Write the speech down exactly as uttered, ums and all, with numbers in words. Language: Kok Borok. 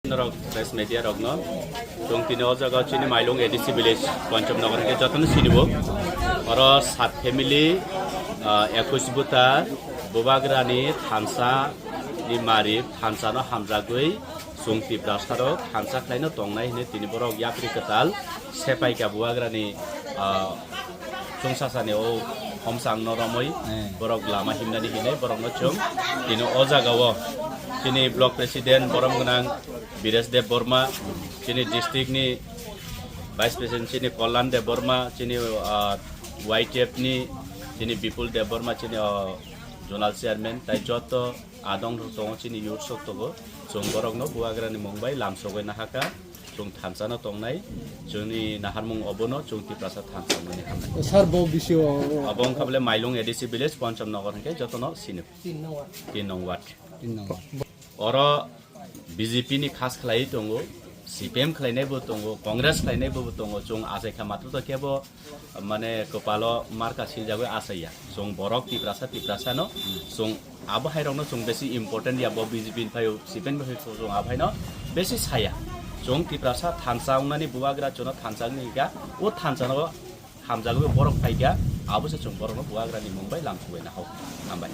Norok press media rokno chwng tini o jaga chini Mailung A D C village Pancham Nagar hwnkhe jotono sinibo. Oro sat family, ah, ekush buta bubagrani thansa ni mari thansa no hamjagwi chwng Tiprasa rok thansa khlaino tongnai hwnwi tini borok yapri kwtal sepaika bubagrani, ah, chwngsasani o homsang no romwi borok lama himnani hinwi borokno chwng tini o jaga o chini block president borom gwnang Biresh Deb Borma, chini district ni vice president chini Kollan Deb Borma, chini, ah, Y T F ni chini Bipul Deb Borma, chini, ah, zonal chairman, tai joto adong tongo chini youth sok tongo, chwng borokno bubagrani mung bai lamsogwi nahaka. Chwng thansa no tongnai, chwngni naharmung obono chwng Tiprasa thansa hwnwi hamnai. Sir, bo bisio abo wngkha bole Mailung A D C village, Pancham Nagar hwnkhe jotono sini. Tin nong ward. Tin nong ward. Tin nong ward. Oro B J P ni khas khlai tongo, C P M khlainai bo tongo, Congress khlainai bo tongo, chwng achaikha matwtwi khe bo mane kwpalo marka siljagwi asaiya. Chwng borok Tiprasa, Tiprasa no, chwng abo hai rokno chwng besi important ya, bo B J P ni phaio, C P M ni phaio, chwng abo haino besi saya. Chwng Tiprasa thansa wngnani bubagra chwngno thansa wngni hika, o thansa no hamjagwi borok phaikha, abo se chwng borokno bubagrani mung bai lamsugwi nahao. Hambai.